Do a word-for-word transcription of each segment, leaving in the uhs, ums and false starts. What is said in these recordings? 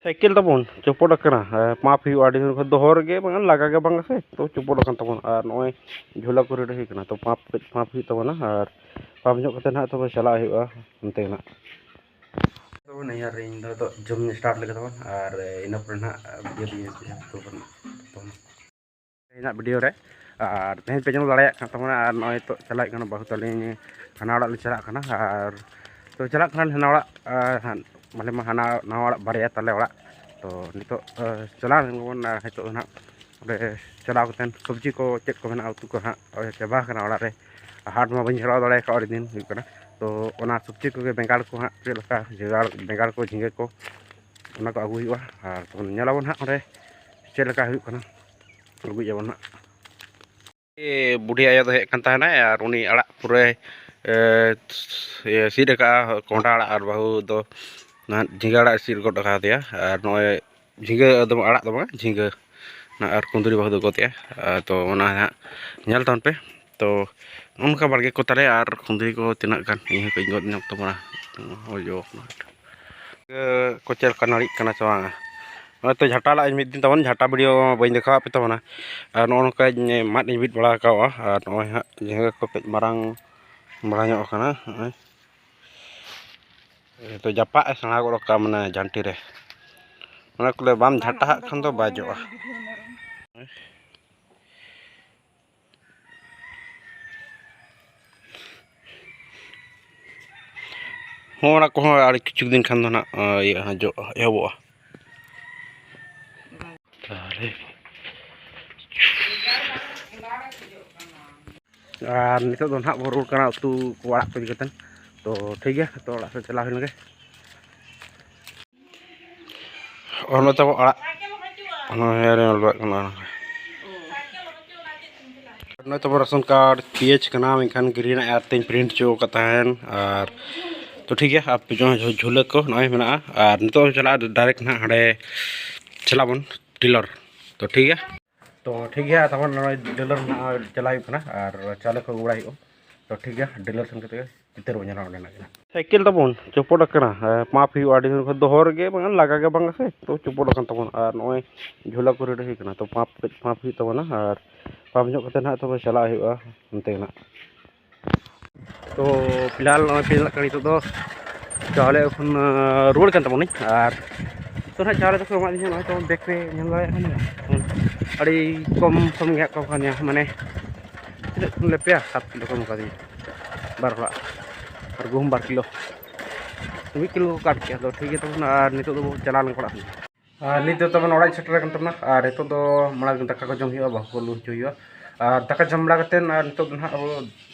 Cycle ᱛᱟᱵᱚᱱ ᱪᱚᱯᱚᱫ ᱟᱠᱟᱱᱟ, pump ᱦᱩᱭᱩᱜᱼᱟ ᱟᱹᱰᱤ ᱫᱤᱱ ᱠᱷᱚᱱ ᱫᱚᱦᱚ ᱨᱮᱜᱮ, ᱵᱟᱝ ᱞᱟᱜᱟ ᱜᱮ ᱵᱟᱝ ᱥᱮ, ᱛᱚ ᱪᱚᱯᱚᱫ ᱟᱠᱟᱱ ᱛᱟᱵᱚᱱᱟ᱾ ᱟᱨ ᱱᱚᱜᱼᱚᱭ ᱡᱷᱩᱞᱟ ᱠᱚ ᱨᱮᱰᱤ ᱦᱩᱭ ᱠᱟᱱᱟ, ᱛᱚ ᱯᱟᱢᱯ ᱠᱟᱹᱡ ᱯᱟᱢᱯ ᱦᱩᱭᱩᱜ ᱛᱟᱵᱚᱱᱟ᱾ ᱟᱨ ᱯᱟᱢᱯ ᱧᱚᱜ ᱠᱟᱛᱮ ᱱᱟᱦᱟᱜ ᱛᱚᱵᱮ ᱪᱟᱞᱟᱜ ᱦᱩᱭᱩᱜᱼᱟ ᱚᱱᱛᱮ ᱜᱮ ᱱᱟᱦᱟᱜ᱾ ᱛᱚ ᱱᱤᱭᱟᱹ ᱨᱮ ᱤᱧ ᱫᱚ ᱱᱤᱛᱚᱜ ᱡᱚᱢ ᱧᱩ ᱥᱴᱟᱨᱴ ᱞᱮᱜᱮ ᱛᱟᱵᱚᱱ, ᱟᱨ ᱤᱱᱟᱹ ᱯᱚᱨᱮ ᱱᱟᱦᱟᱜ ᱵᱷᱤᱰᱤᱭᱳ ᱫᱚᱧ ᱛᱟᱵᱚᱱᱟ᱾ ᱛᱮᱦᱮᱧᱟᱜ ᱵᱷᱤᱰᱤᱭᱳ ᱨᱮ᱾ ᱟᱨ ᱛᱮᱦᱮᱧ ᱯᱮ ᱧᱮᱞ ᱫᱟᱲᱮᱭᱟᱜ ᱠᱟᱱ ᱛᱟᱵᱚᱱᱟ, ᱟᱨ ᱱᱚᱜᱼᱚᱭ ᱛᱚ ᱪᱟᱞᱟᱜ ᱠᱟᱱᱟ ᱵᱟᱹᱦᱩ ᱛᱟᱹᱞᱤᱧ, ᱦᱟᱱᱟ ᱚᱲᱟᱜ ᱞᱮ ᱪᱟᱞᱟᱜ ᱠᱟᱱᱟ᱾ ᱟᱨ ᱛᱚ ᱪᱟᱞᱟᱜ ᱠᱟᱱᱟ ᱦᱟᱱᱟ ᱚᱲᱟᱜ, ᱟᱨ ᱦᱟᱱ-, ᱢᱟᱱᱮ ᱢᱟ ᱦᱟᱱᱟ ᱱᱟᱣᱟ ᱚᱲᱟᱜ ᱵᱟᱨᱭᱟ ᱛᱟᱞᱮ ᱚᱲᱟᱜ᱾ ᱛᱚ ᱱᱤᱛᱚᱜ, ᱟᱨ ᱪᱟᱞᱟᱣ ᱞᱮᱱ ᱜᱮᱵᱚᱱ, ᱟᱨ ᱱᱤᱛᱚᱜ ᱫᱚ ᱱᱟᱦᱟᱜ ᱚᱸᱰᱮ ᱪᱟᱞᱟᱣ ᱠᱟᱛᱮᱫ ᱥᱚᱵᱽᱡᱤ ᱠᱚ ᱪᱮᱫ ᱠᱚ ᱢᱮᱱᱟᱜᱼᱟ, ᱩᱛᱩ ᱠᱚ ᱦᱟᱸᱜ ᱪᱟᱵᱟ ᱟᱠᱟᱱᱟ ᱚᱲᱟᱜ ᱨᱮ᱾ ᱦᱟᱴ ᱢᱟ ᱵᱟᱹᱧ ᱪᱟᱞᱟᱣ ᱫᱟᱲᱮ ᱠᱟᱣᱟ ᱟᱹᱰᱤ ᱫᱤᱱ ᱦᱩᱭᱩᱜ ᱠᱟᱱᱟ᱾ ᱛᱚ ᱚᱱᱟ ᱥᱚᱵᱽᱡᱤ ᱠᱚᱜᱮ, ᱵᱮᱸᱜᱟᱲ ᱠᱚ ᱦᱟᱸᱜ ᱪᱮᱫ ᱞᱮᱠᱟ ᱡᱚᱜᱟᱲ, ᱵᱮᱸᱜᱟᱲ ᱠᱚ, ᱡᱷᱤᱸᱜᱟᱹ ᱠᱚ, ᱚᱱᱟ ᱠᱚ ᱟᱹᱜᱩ ᱦᱩᱭᱩᱜᱼᱟ᱾ ᱟᱨ ᱛᱚᱵᱮ ᱧᱮᱞᱟᱵᱚᱱ ᱦᱟᱸᱜ ᱚᱸᱰᱮ ᱪᱮᱫ ᱞᱮᱠᱟ ᱦᱩᱭᱩᱜ ᱠᱟᱱᱟ, ᱟᱹᱜᱩᱭᱟᱵᱚᱱ ᱦᱟᱸᱜ᱾ ᱮ, ᱵᱩᱰᱷᱤ ᱟᱭᱳ ᱫᱚ ᱦᱮᱡ ᱠᱟᱱ ᱛᱟᱦᱮᱱᱟᱭ ᱟᱨ ᱩᱱᱤ ᱟᱲᱟᱜ ᱯᱩᱨᱟᱹᱭ, ᱮ, ᱤᱭᱟᱹ, ᱥᱤᱫ ᱟᱠᱟᱫᱼᱟ, ᱠᱚᱸᱰᱷᱟ ᱟᱲᱟᱜ, ᱟᱨ ᱵᱟᱹᱦᱩ ᱫᱚ ᱱᱟᱦᱟᱜ ᱡᱷᱤᱸᱜᱟᱹ ᱟᱲᱟᱜ ᱥᱤᱫ ᱜᱚᱫ ᱟᱠᱟᱫᱮᱭᱟ᱾ ᱟᱨ ᱱᱚᱜᱼᱚᱭ ᱡᱷᱤᱸᱜᱟᱹ ᱫᱚ ᱵᱟᱝ, ᱟᱲᱟᱜ ᱫᱚ ᱵᱟᱝ, ᱡᱷᱤᱸᱜᱟᱹ ᱱᱟᱦᱟᱜ ᱟᱨ ᱠᱩᱸᱫᱽᱨᱤ ᱵᱟᱹᱦᱩ ᱫᱚ ᱜᱚᱫᱮᱜᱼᱟ᱾ ᱟᱨ ᱛᱚ ᱚᱱᱟ ᱦᱟᱸᱜ ᱧᱮᱞ ᱛᱟᱵᱚᱱ ᱯᱮ᱾ ᱛᱚ ᱱᱚᱜᱼᱚ ᱱᱚᱝᱠᱟ ᱵᱟᱲᱜᱮ ᱠᱚ ᱛᱟᱞᱮ, ᱟᱨ ᱠᱩᱸᱫᱽᱨᱤ ᱠᱚ ᱛᱤᱱᱟᱹᱜ ᱜᱟᱱ ᱤᱧ ᱦᱚᱸ ᱠᱟᱹᱡ ᱜᱚᱫ ᱧᱚᱜ ᱛᱟᱵᱚᱱᱟ᱾ ᱦᱳᱭ, ᱡᱚ ᱠᱟᱱᱟ᱾ ᱤᱭᱟᱹ ᱠᱚ ᱪᱮᱫ ᱞᱮᱠᱟ ᱱᱟᱹᱲᱤᱜ ᱠᱟᱱᱟ ᱥᱮ ᱵᱟᱝᱟ? ᱱᱚᱜᱼᱚᱭ ᱛᱚ ᱡᱷᱟᱴᱟ ᱞᱟᱜ ᱟᱹᱧ ᱢᱤᱫ ᱫᱤᱱ ᱛᱟᱵᱚᱱ, ᱡᱷᱟᱴᱟ ᱵᱷᱤᱰᱤᱭᱳ ᱵᱟᱹᱧ ᱫᱮᱠᱷᱟᱣᱟᱫ ᱯᱮ ᱛᱟᱵᱚᱱᱟ᱾ ᱟᱨ ᱱᱚᱜᱼᱚ ᱱᱚᱝᱠᱟᱧ ᱢᱟᱫ ᱤᱧ ᱵᱤᱫ ᱵᱟᱲᱟ ᱟᱠᱟᱫᱼᱟ᱾ ᱟᱨ ᱱᱚᱜᱼᱚᱭ ᱦᱟᱸᱜ ᱡᱷᱤᱸᱜᱟᱹ ᱠᱚ ᱠᱟᱹᱡ ᱢᱟᱨᱟᱝ ᱵᱟᱲᱟ ᱧᱚᱜ ᱟᱠᱟᱱᱟ᱾ ᱱᱚᱜᱼᱚᱭ ᱛᱚ ᱡᱟᱯᱟᱜ ᱮ ᱥᱮᱬᱟ ᱜᱚᱫ ᱠᱟᱜᱼᱟ, ᱢᱟᱱᱮ ᱡᱷᱟᱱᱴᱤ ᱨᱮ᱾ ᱚᱱᱟ ᱠᱚᱞᱮ ᱵᱟᱢ ᱡᱷᱟᱴᱟᱦᱟᱜ ᱠᱷᱟᱱ ᱫᱚ ᱵᱟᱭ ᱡᱚᱜᱼᱟ᱾ ᱦᱚᱸ, ᱚᱱᱟ ᱠᱚᱦᱚᱸ ᱟᱨ ᱠᱤᱪᱷᱩ ᱫᱤᱱ ᱠᱷᱟᱱ ᱫᱚ ᱱᱟᱜ, ᱤᱭᱟᱹ, ᱡᱚ ᱮᱦᱚᱵᱚᱜᱼᱟ᱾ ᱛᱟᱦᱚᱞᱮ ᱟᱨ ᱱᱤᱛᱚᱜ ᱫᱚ ᱱᱟᱦᱟᱜ ᱵᱚᱱ ᱨᱩᱣᱟᱹᱲ ᱠᱟᱱᱟ ᱩᱛᱩ ᱠᱚ ᱟᱲᱟᱜ ᱠᱚ ᱤᱫᱤ ᱠᱟᱛᱮᱫ᱾ ᱛᱚ ᱴᱷᱤᱠ ᱜᱮᱭᱟ, ᱛᱚ ᱚᱲᱟᱜ ᱥᱮᱫ ᱪᱟᱞᱟᱣ ᱦᱩᱭ ᱞᱮᱱ ᱜᱮ᱾ ᱟᱨ ᱱᱚᱜᱼᱚᱭ ᱛᱟᱵᱚ ᱟᱲᱟᱜ, ᱱᱚᱜᱼᱚᱭ ᱨᱮ ᱧᱮᱞ ᱫᱟᱲᱮᱭᱟᱜ ᱠᱟᱱᱟ᱾ ᱱᱚᱜᱼᱚᱭ ᱛᱟᱵᱚ ᱨᱮᱥᱚᱱ ᱠᱟᱨᱰ, ᱯᱤ ᱮᱭᱤᱪ ᱠᱟᱱᱟ, ᱢᱮᱱᱠᱷᱟᱱ ᱜᱨᱤᱱ ᱟᱜ ᱛᱤᱧ ᱯᱨᱤᱱᱴ ᱦᱚᱪᱚ ᱟᱠᱟᱫ ᱛᱟᱦᱮᱱ᱾ ᱟᱨ ᱛᱚ ᱴᱷᱤᱠ ᱜᱮᱭᱟ, ᱟᱯᱮ ᱡᱚ-, ᱡᱷᱩ-, ᱡᱷᱩᱞᱟᱹ ᱠᱚ ᱱᱚᱜᱼᱚᱭ ᱢᱮᱱᱟᱜᱼᱟ᱾ ᱟᱨ ᱱᱤᱛᱚᱜ ᱪᱟᱞᱟᱜᱼᱟ ᱰᱟᱭᱨᱮᱠᱴ ᱱᱟᱦᱟᱜ ᱦᱟᱸᱰᱮ ᱪᱟᱞᱟᱜ ᱵᱚᱱ ᱰᱤᱞᱟᱨ᱾ ᱛᱚ ᱴᱷᱤᱠ ᱜᱮᱭᱟ, ᱛᱚ ᱴᱷᱤᱠ ᱜᱮᱭᱟ, ᱛᱟᱨᱯᱚᱨ ᱱᱚᱜᱼᱚᱭ ᱰᱤᱞᱟᱨ ᱱᱟᱦᱟᱜ ᱪᱟᱞᱟᱜ ᱦᱩᱭᱩᱜ ᱠᱟᱱᱟ ᱟᱨ ᱪᱟᱣᱞᱮ ᱠᱚ ᱟᱹᱜᱩ ᱵᱟᱲᱟᱭ ᱦᱩᱭᱩᱜᱼᱟ᱾ ᱛᱚ ᱴᱷᱤᱠ ᱜᱮᱭᱟ, ᱰᱤᱞᱟᱨ ᱥᱮᱱ ᱠᱟᱛᱮ ᱜᱮ ᱪᱤᱛᱟᱹᱨ ᱵᱚᱱ ᱧᱮᱞᱟ ᱚᱸᱰᱮᱱᱟᱜ ᱜᱮ᱾ ᱥᱟᱭᱠᱮᱞ ᱛᱟᱵᱚᱱ ᱪᱚᱯᱚᱴ ᱟᱠᱟᱱᱟ, ᱟᱨ ᱯᱟᱢᱯ ᱦᱩᱭᱩᱜᱼᱟ, ᱟᱹᱰᱤ ᱫᱤᱱ ᱠᱷᱚᱱ ᱫᱚᱦᱚ ᱨᱮᱜᱮ ᱵᱟᱝ, ᱞᱟᱜᱟ ᱜᱮ ᱵᱟᱝ ᱥᱮ, ᱛᱚ ᱪᱚᱯᱚᱴ ᱟᱠᱟᱱ ᱛᱟᱵᱚᱱᱟ᱾ ᱟᱨ ᱱᱚᱜᱼᱚᱭ ᱡᱷᱩᱞᱟ ᱠᱚ ᱨᱮᱰᱤ ᱦᱩᱭ ᱠᱟᱱᱟ, ᱛᱚ ᱯᱟᱢᱯ ᱠᱟᱹᱡ ᱯᱟᱢᱯ ᱦᱩᱭᱩᱜ ᱛᱟᱵᱚᱱᱟ, ᱟᱨ ᱯᱟᱢᱯ ᱧᱚᱜ ᱠᱟᱛᱮ ᱱᱟᱦᱟᱜ ᱛᱚᱵᱮ ᱪᱟᱞᱟᱜ ᱦᱩᱭᱩᱜᱼᱟ ᱚᱱᱛᱮ ᱜᱮ ᱱᱟᱦᱟᱜ᱾ ᱛᱚ ᱯᱷᱤᱞᱦᱟᱞ ᱱᱚᱜᱼᱚᱭ ᱯᱮ ᱞᱟᱠᱷ ᱱᱤᱛᱚᱜ ᱫᱚ ᱪᱟᱣᱞᱮ ᱠᱷᱚᱱ, ᱟᱸ, ᱨᱩᱣᱟᱹᱲ ᱠᱟᱱ ᱛᱟᱵᱚᱱᱟᱹᱧ᱾ ᱟᱨ ᱛᱚ ᱱᱟᱦᱟᱜ ᱪᱟᱣᱞᱮ ᱫᱚᱠᱚ ᱮᱢᱟᱫᱤᱧᱟ ᱱᱚᱜᱼᱚᱭ ᱛᱚ ᱵᱮᱜᱽ ᱨᱮ ᱧᱮᱞ ᱫᱟᱲᱮᱭᱟᱜ ᱠᱟᱱ ᱜᱮᱭᱟ, ᱟᱹᱰᱤ ᱠᱚᱢ ᱥᱚᱢ ᱜᱮ ᱦᱟᱸᱜ ᱠᱚ ᱮᱢ ᱠᱟᱣᱫᱤᱧᱟ, ᱢᱟᱱᱮ ᱛᱤᱱᱟᱹᱜ ᱠᱷᱚᱱ ᱞᱮ ᱯᱮᱭᱟ ᱥᱟᱛ ᱠᱤᱞᱳ ᱠᱚ ᱮᱢ ᱠᱟᱣᱫᱤᱧᱟ ᱵᱟᱨ ᱦᱚᱲᱟᱜ, ᱟᱨ ᱜᱩᱦᱩᱢ ᱵᱟᱨ ᱠᱤᱞᱳ, ᱢᱤᱫ ᱠᱤᱞᱳ ᱠᱚ ᱠᱟᱴ ᱠᱮᱜᱼᱟ᱾ ᱛᱚ ᱴᱷᱤᱠ ᱜᱮᱭᱟ ᱛᱟᱵᱚᱱ, ᱟᱨ ᱱᱤᱛᱚᱜ ᱫᱚᱵᱚ ᱪᱟᱞᱟᱣ ᱞᱮᱱ ᱚᱲᱟᱜ ᱥᱮᱫ᱾ ᱟᱨ ᱱᱤᱛ ᱫᱚ ᱛᱟᱵᱚᱱ ᱚᱲᱟᱜ ᱤᱧ ᱥᱮᱴᱮᱨ ᱟᱠᱟᱱ ᱛᱟᱵᱚᱱᱟ, ᱟᱨ ᱱᱤᱛᱚᱜ ᱫᱚ ᱢᱟᱲᱟᱝ ᱫᱟᱠᱟ ᱠᱚ ᱡᱚᱢ ᱦᱩᱭᱩᱜᱼᱟ, ᱵᱟᱹᱦᱩ ᱠᱚ ᱞᱩ ᱦᱚᱪᱚ ᱦᱩᱭᱩᱜᱼᱟ᱾ ᱟᱨ ᱫᱟᱠᱟ ᱡᱚᱢ ᱵᱟᱲᱟ ᱠᱟᱛᱮᱫ ᱟᱨ ᱱᱤᱛᱚᱜ ᱫᱚ ᱱᱟᱦᱟᱜ ᱟᱵᱚ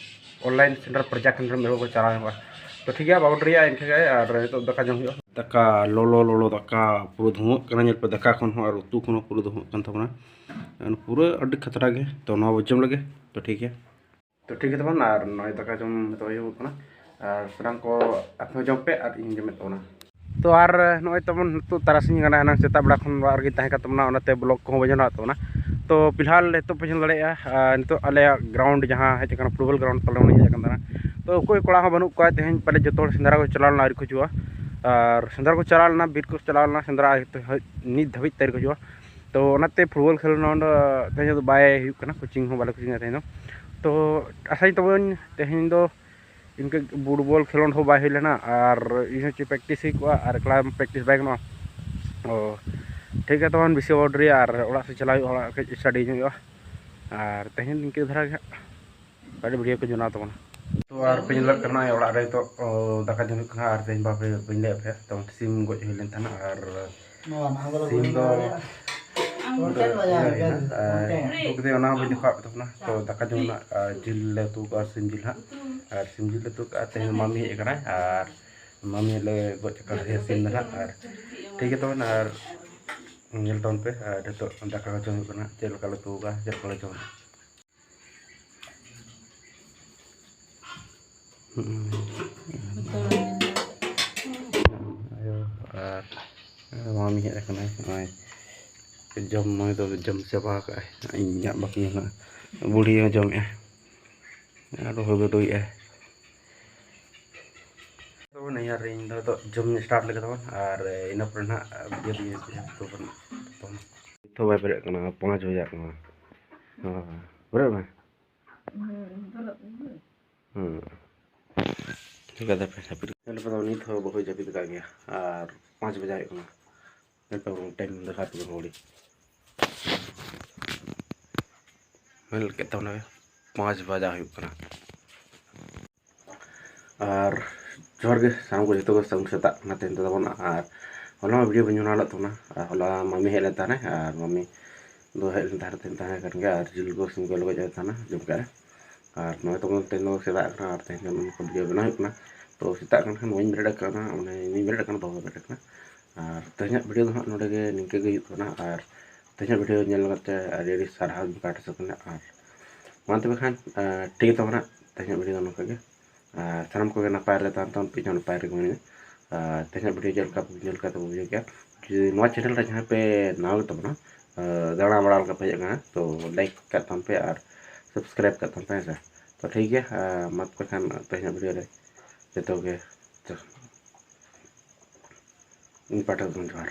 online center ᱯᱨᱚᱡᱟ ᱠᱮᱱᱫᱨᱚ ᱢᱮᱲᱟ ᱠᱚ ᱪᱟᱞᱟᱣ ᱦᱩᱭᱩᱜᱼᱟ᱾ ᱛᱚ ᱴᱷᱤᱠ ᱜᱮᱭᱟ, ᱵᱟᱵᱚᱱ ᱰᱮᱨᱤᱭᱟ ᱤᱱᱠᱟᱹ ᱜᱮ, ᱟᱨ ᱱᱤᱛᱚᱜ ᱫᱟᱠᱟ ᱡᱚᱢ ᱦᱩᱭᱩᱜᱼᱟ᱾ ᱫᱟᱠᱟ ᱞᱚᱞᱚ ᱞᱚᱞᱚ ᱫᱟᱠᱟ ᱯᱩᱨᱟᱹ ᱫᱷᱩᱶᱟᱹᱜ ᱠᱟᱱᱟ, ᱧᱮᱞ ᱯᱮ ᱫᱟᱠᱟ ᱠᱷᱚᱱ ᱦᱚᱸ ᱟᱨ ᱩᱛᱩ ᱠᱷᱚᱱ ᱦᱚᱸ ᱯᱩᱨᱟᱹ ᱫᱷᱩᱶᱟᱹᱜ ᱠᱟᱱ ᱛᱟᱵᱚᱱᱟ᱾ ᱯᱩᱨᱟᱹ ᱟᱹᱰᱤ ᱠᱷᱟᱛᱨᱟ ᱜᱮ᱾ ᱛᱚ ᱱᱚᱣᱟ ᱵᱚ ᱡᱚᱢ ᱞᱮᱜᱮ᱾ ᱛᱚ ᱴᱷᱤᱠ ᱜᱮᱭᱟ᱾ ᱛᱚ ᱴᱷᱤᱠ ᱜᱮ ᱛᱟᱵᱚᱱ, ᱟᱨ ᱱᱚᱜᱼᱚᱭ ᱫᱟᱠᱟ ᱡᱚᱢ ᱱᱤᱛᱚᱜ ᱦᱩᱭᱩᱜ ᱠᱟᱱᱟ᱾ ᱟᱨ ᱥᱟᱱᱟᱢ ᱠᱚ ᱟᱯᱮ ᱦᱚᱸ ᱡᱚᱢ ᱯᱮ ᱟᱨ ᱤᱧ ᱡᱚᱢᱮᱫ ᱛᱟᱵᱚᱱᱟ᱾ ᱛᱚ ᱟᱨ ᱱᱚᱜᱼᱚᱭ ᱛᱟᱵᱚᱱ ᱱᱤᱛᱚᱜ ᱛᱟᱨᱟᱥᱤᱧ ᱠᱟᱱᱟ, ᱮᱱᱟᱝ ᱥᱮᱛᱟᱜ ᱵᱮᱲᱟ ᱠᱷᱚᱱ ᱚᱲᱟᱜ ᱨᱮᱜᱮ ᱛᱟᱦᱮᱸ ᱠᱟᱱ ᱛᱟᱵᱚᱱᱟ, ᱚᱱᱟᱛᱮ vlog ᱠᱚᱦᱚᱸ ᱵᱟᱹᱧ ᱵᱮᱱᱟᱣᱮᱫ ᱛᱟᱵᱚᱱᱟ᱾ ᱛᱚ ᱯᱷᱤᱞᱦᱟᱞ ᱱᱤᱛᱚᱜ ᱯᱮ ᱧᱮᱞ ᱫᱟᱲᱮᱭᱟᱜᱼᱟ, ᱟᱨ ᱱᱤᱛᱚᱜ ᱟᱞᱮᱭᱟᱜ ground ᱡᱟᱦᱟᱸ ᱦᱮᱡ ᱟᱠᱟᱱᱟ, football ground ᱛᱟᱞᱮ, ᱚᱸᱰᱮ ᱦᱮᱡ ᱟᱠᱟᱱ ᱛᱟᱦᱮᱱᱟ᱾ ᱛᱚ ᱚᱠᱚᱭ ᱠᱚᱲᱟ ᱦᱚᱸ ᱵᱟᱹᱱᱩᱜ ᱠᱚᱣᱟ, ᱛᱮᱦᱮᱧ ᱯᱟᱞᱮ ᱡᱚᱛᱚ ᱦᱚᱲ ᱥᱮᱸᱫᱽᱨᱟ ᱠᱚ ᱪᱟᱞᱟᱣ ᱞᱮᱱᱟ, ᱟᱹᱣᱨᱤ ᱠᱚ ᱦᱤᱡᱩᱜᱼᱟ᱾ ᱟᱨ ᱥᱮᱸᱫᱽᱨᱟ ᱠᱚ ᱪᱟᱞᱟᱣ ᱞᱮᱱᱟ, ᱵᱤᱨ ᱠᱚ ᱪᱟᱞᱟᱣ ᱞᱮᱱᱟ ᱥᱮᱸᱫᱽᱨᱟ, ᱟᱨ ᱱᱤᱛ ᱫᱷᱟᱹᱵᱤᱡ ᱛᱮ ᱟᱹᱣᱨᱤ ᱠᱚ ᱦᱤᱡᱩᱜᱼᱟ᱾ ᱛᱚ ᱚᱱᱟᱛᱮ football ᱠᱷᱮᱞᱳᱰ ᱛᱮᱦᱮᱧ ᱫᱚ ᱵᱟᱭ ᱦᱩᱭᱩᱜ ᱠᱟᱱᱟ, coaching ᱦᱚᱸ ᱵᱟᱞᱮ coaching ᱟ ᱛᱮᱦᱮᱧ ᱫᱚ᱾ ᱛᱚ ᱟᱥᱟᱭ ᱛᱟᱵᱚᱱ ᱛᱮᱦᱮᱧ ᱫᱚ ᱤᱱᱠᱟᱹ football ᱠᱷᱮᱞᱳᱰ ᱦᱚᱸ ᱵᱟᱭ ᱦᱩᱭ ᱞᱮᱱᱟ, ᱟᱨ ᱤᱧ ᱦᱚᱸ ᱪᱮᱫ practice ᱦᱩᱭ ᱠᱚᱜᱼᱟ, ᱟᱨ ᱮᱠᱞᱟ practice ᱵᱟᱭ ᱜᱟᱱᱚᱜᱼᱟ᱾ ᱚ, ᱴᱷᱤᱠ ᱜᱮᱭᱟ, ᱛᱟᱵᱚᱱ ᱵᱮᱥᱤ ᱵᱟᱵᱚ ᱰᱮᱨᱤᱭᱟ, ᱟᱨ ᱚᱲᱟᱜ ᱥᱮᱫ ᱪᱟᱞᱟᱜ ᱦᱩᱭᱩᱜᱼᱟ, ᱚᱲᱟᱜ ᱠᱟᱹᱡ study ᱧᱚᱜ ᱦᱩᱭᱩᱜᱼᱟ᱾ ᱟᱨ ᱛᱮᱦᱮᱧ ᱤᱱᱠᱟᱹ ᱫᱷᱟᱨᱟ ᱜᱮ ᱦᱟᱸᱜ ᱟᱹᱰᱤ video ᱠᱚ ᱵᱮᱱᱟᱣ ᱛᱟᱵᱚᱱᱟ᱾ ᱛᱚ ᱟᱨ ᱯᱮ ᱧᱮᱞ ᱫᱟᱲᱮᱭᱟᱜ ᱠᱟᱱᱟ, ᱚᱲᱟᱜ ᱨᱮ ᱱᱤᱛᱚᱜ, ᱚ, ᱫᱟᱠᱟ ᱡᱚᱢ ᱦᱩᱭᱩᱜ ᱠᱟᱱᱟ, ᱟᱨ ᱛᱮᱦᱮᱧ ᱵᱟᱯᱮ, ᱵᱟᱹᱧ ᱞᱟᱹᱭᱟᱫ ᱯᱮᱭᱟ, ᱛᱚ ᱥᱤᱢ ᱜᱚᱡ ᱦᱩᱭ ᱞᱮᱱ ᱛᱟᱦᱮᱱᱟ, ᱟᱨ ᱥᱤᱢ ᱫᱚ ᱤᱭᱟᱹ ᱦᱩᱭᱱᱟ, ᱟᱨ ᱩᱛᱩ ᱠᱟᱛᱮ ᱚᱱᱟ ᱦᱚᱸ ᱵᱟᱹᱧ ᱫᱮᱠᱷᱟᱣᱟᱫ ᱯᱮ ᱛᱟᱵᱚᱱᱟ᱾ ᱛᱚ ᱫᱟᱠᱟ ᱡᱚᱢ ᱨᱮᱱᱟᱜ, ᱟᱨ ᱡᱤᱞ ᱞᱮ ᱩᱛᱩ ᱠᱟᱜᱼᱟ, ᱥᱤᱢ ᱡᱤᱞ ᱦᱟᱸᱜ, ᱟᱨ ᱥᱤᱢ ᱡᱤᱞ ᱞᱮ ᱩᱛᱩ ᱠᱟᱜᱼᱟ᱾ ᱛᱮᱦᱮᱧ ᱢᱟᱢᱤ ᱦᱮᱡ ᱟᱠᱟᱱᱟᱭ, ᱟᱨ ᱢᱟᱢᱤ ᱞᱮ ᱜᱚᱡ ᱟᱠᱟᱫᱮᱭᱟ ᱥᱤᱢ ᱫᱚ ᱦᱟᱸᱜ᱾ ᱟᱨ ᱴᱷᱤᱠ ᱜᱮᱭᱟ ᱛᱟᱵᱚᱱ, ᱟᱨ ᱧᱮᱞ ᱛᱟᱵᱚᱱ ᱯᱮ, ᱟᱨ ᱱᱤᱛᱚᱜ ᱫᱟᱠᱟ ᱠᱚ ᱡᱚᱢ ᱦᱩᱭᱩᱜ ᱠᱟᱱᱟ, ᱪᱮᱫ ᱞᱮᱠᱟ ᱞᱮ ᱩᱛᱩ ᱠᱟᱜᱼᱟ, ᱪᱮᱫ ᱞᱮᱠᱟ ᱞᱮ ᱡᱚᱢᱟ᱾ ᱦᱩᱸ᱾ ᱟᱭᱳ ᱟᱨ ᱢᱟᱢᱤ ᱦᱮᱡ ᱟᱠᱟᱱᱟᱭ, ᱱᱚᱜᱼᱚᱭ ᱡᱚᱢ, ᱢᱟᱢᱤ ᱫᱚ ᱡᱚᱢ ᱪᱟᱵᱟ ᱟᱠᱟᱫᱼᱟᱭ, ᱤᱧᱟᱹᱜ ᱵᱟᱹᱠᱤ ᱢᱮᱱᱟᱜᱼᱟ᱾ ᱵᱩᱲᱦᱤ ᱦᱚᱸ ᱡᱚᱢᱮᱜᱼᱟᱭ, ᱟᱨ ᱦᱩᱲᱩ ᱫᱚᱭᱮᱜᱼᱟᱭ᱾ ᱱᱤᱭᱟᱹ ᱨᱮ ᱤᱧ ᱫᱚ ᱱᱤᱛᱚᱜ ᱡᱚᱢ ᱧᱩ start ᱞᱮᱠᱟ ᱛᱟᱵᱚᱱ, ᱟᱨ ᱤᱱᱟᱹ ᱯᱚᱨᱮ ᱱᱟᱦᱟᱜ video ᱫᱚ ᱧᱮᱞ ᱯᱮ ᱛᱟᱵᱚᱱ᱾ ᱱᱤᱛ ᱦᱚᱸ ᱵᱟᱭ ᱵᱮᱨᱮᱫ ᱠᱟᱱᱟ, ᱯᱟᱸᱪ ᱵᱟᱡᱟᱜ ᱠᱟᱱᱟ᱾ ᱦᱮᱸ, ᱵᱮᱨᱮᱫ ᱢᱮ᱾ ᱦᱮᱸ᱾ ᱪᱮᱫ ᱞᱮᱠᱟ ᱫᱟᱯᱮ ᱡᱟᱹᱯᱤᱫ? ᱧᱮᱞ ᱯᱮ ᱛᱟᱵᱚᱱ, ᱱᱤᱛ ᱦᱚᱸ ᱵᱟᱠᱚ ᱡᱟᱹᱯᱤᱫ ᱟᱠᱟᱫ ᱜᱮᱭᱟ, ᱟᱨ ᱯᱟᱸᱪ ᱵᱟᱡᱟᱜ ᱠᱟᱱᱟ᱾ ᱧᱮᱞ ᱯᱮ ᱵᱚᱨᱚᱝ time ᱫᱮᱠᱷᱟ ᱯᱮ ᱜᱷᱚᱲᱤ᱾ ᱢᱮᱱ ᱠᱮᱫ ᱛᱟᱵᱚᱱᱟ ᱯᱟᱸᱪ ᱵᱟᱡᱟ ᱦᱩᱭᱩᱜ ᱠᱟᱱᱟ᱾ ᱟᱨ ᱡᱚᱦᱟᱨ ᱜᱮ ᱥᱟᱱᱟᱢ ᱠᱚ, ᱡᱚᱛᱚ ᱠᱚ ᱥᱟᱹᱜᱩᱱ ᱥᱮᱛᱟᱜ ᱠᱟᱱᱟ ᱛᱮᱦᱮᱧ ᱫᱚ ᱛᱟᱵᱚᱱ᱾ ᱟᱨ ᱦᱚᱞᱟ ᱢᱟ video ᱵᱟᱹᱧ ᱵᱮᱱᱟᱣ ᱞᱮᱫ ᱛᱟᱵᱚᱱᱟ, ᱟᱨ ᱦᱚᱞᱟ ᱢᱟᱢᱤ ᱦᱮᱡ ᱞᱮᱱ ᱛᱟᱦᱮᱱᱟ, ᱟᱨ ᱢᱟᱢᱤ ᱫᱚ ᱦᱮᱡ ᱞᱮᱱ ᱛᱟᱦᱮᱱ ᱛᱟᱦᱮᱸ ᱠᱟᱱ ᱜᱮᱭᱟ, ᱟᱨ ᱡᱤᱞ ᱠᱚ ᱥᱤᱢ ᱠᱚ ᱞᱮ ᱜᱚᱡ ᱟᱫᱮ ᱛᱟᱦᱮᱱᱟ, ᱡᱚᱢ ᱠᱮᱫ ᱞᱮ᱾ ᱟᱨ ᱱᱚᱜᱼᱚᱭ ᱛᱟᱵᱚᱱ ᱛᱮᱦᱮᱧ ᱫᱚ ᱥᱮᱛᱟᱜ ᱠᱟᱱᱟ, ᱟᱨ ᱛᱮᱦᱮᱧ ᱫᱚ ᱱᱚᱝᱠᱟ video ᱵᱮᱱᱟᱣ ᱦᱩᱭᱩᱜ ᱠᱟᱱᱟ᱾ ᱛᱚ ᱥᱮᱛᱟᱜ ᱠᱟᱱ ᱠᱷᱟᱱ ᱵᱟᱹᱧ ᱵᱮᱨᱮᱫ ᱟᱠᱟᱱᱟ, ᱢᱟᱱᱮ ᱤᱧ ᱵᱮᱨᱮᱫ ᱟᱠᱟᱱᱟ, ᱵᱟᱵᱟ ᱵᱮᱨᱮᱫ ᱟᱠᱟᱱᱟ᱾ ᱟᱨ ᱛᱮᱦᱮᱧᱟᱜ video ᱫᱚ ᱦᱟᱸᱜ ᱱᱚᱰᱮ ᱜᱮ ᱱᱤᱝᱠᱟᱹ ᱜᱮ ᱦᱩᱭᱩᱜ ᱠᱟᱱᱟ᱾ ᱟᱨ ᱛᱮᱦᱮᱧᱟᱜ video ᱧᱮᱞ ᱞᱟᱹᱜᱤᱫ ᱛᱮ ᱟᱹᱰᱤ ᱟᱹᱰᱤ ᱥᱟᱨᱦᱟᱣ ᱤᱧ ᱯᱟᱦᱴᱟ ᱥᱮᱫ ᱠᱷᱚᱱᱟᱜ᱾ ᱟᱨ ᱢᱟ ᱛᱚᱵᱮ ᱠᱷᱟᱱ, ᱟᱨ ᱴᱷᱤᱠ ᱜᱮ ᱛᱟᱵᱚᱱᱟ ᱛᱮᱦᱮᱧᱟᱜ video ᱫᱚ ᱱᱚᱝᱠᱟ ᱜᱮ᱾ ᱟᱨ ᱥᱟᱱᱟᱢ ᱠᱚᱜᱮ ᱱᱟᱯᱟᱭ ᱨᱮ ᱛᱟᱦᱮᱱ ᱛᱟᱵᱚᱱ ᱯᱮ, ᱤᱧ ᱦᱚᱸ ᱱᱟᱯᱟᱭ ᱨᱮᱜᱮ ᱢᱮᱱᱟᱹᱧᱟ᱾ ᱟᱨ ᱛᱮᱦᱮᱧᱟᱜ video ᱪᱮᱫ ᱞᱮᱠᱟ ᱯᱮ ᱧᱮᱞ ᱠᱟᱛᱮ ᱵᱩᱡᱷᱟᱹᱣ ᱠᱮᱜᱼᱟ? ᱡᱩᱫᱤ ᱱᱚᱣᱟ channel ᱨᱮ ᱡᱟᱦᱟᱸᱭ ᱯᱮ ᱱᱟᱣᱟ ᱜᱮ ᱛᱟᱵᱚᱱᱟ, ᱟᱨ ᱫᱟᱬᱟ ᱵᱟᱲᱟ ᱞᱮᱠᱟ ᱯᱮ ᱦᱮᱡ ᱟᱠᱟᱱᱟ, ᱛᱚ like ᱠᱟᱜ ᱛᱟᱵᱚᱱ ᱯᱮ ᱟᱨ subscribe ᱠᱟᱜ ᱛᱟᱵᱚᱱ ᱯᱮ, ᱦᱮᱸ ᱥᱮ᱾ ᱛᱚ ᱴᱷᱤᱠ ᱜᱮᱭᱟ, ᱟᱨ ᱢᱟ ᱛᱚᱵᱮ ᱠᱷᱟᱱ ᱛᱮᱦᱮᱧᱟᱜ video ᱨᱮ ᱡᱚᱛᱚ ᱜᱮ ᱤᱧ ᱯᱟᱦᱴᱟ ᱠᱷᱚᱱ ᱡᱚᱦᱟᱨ᱾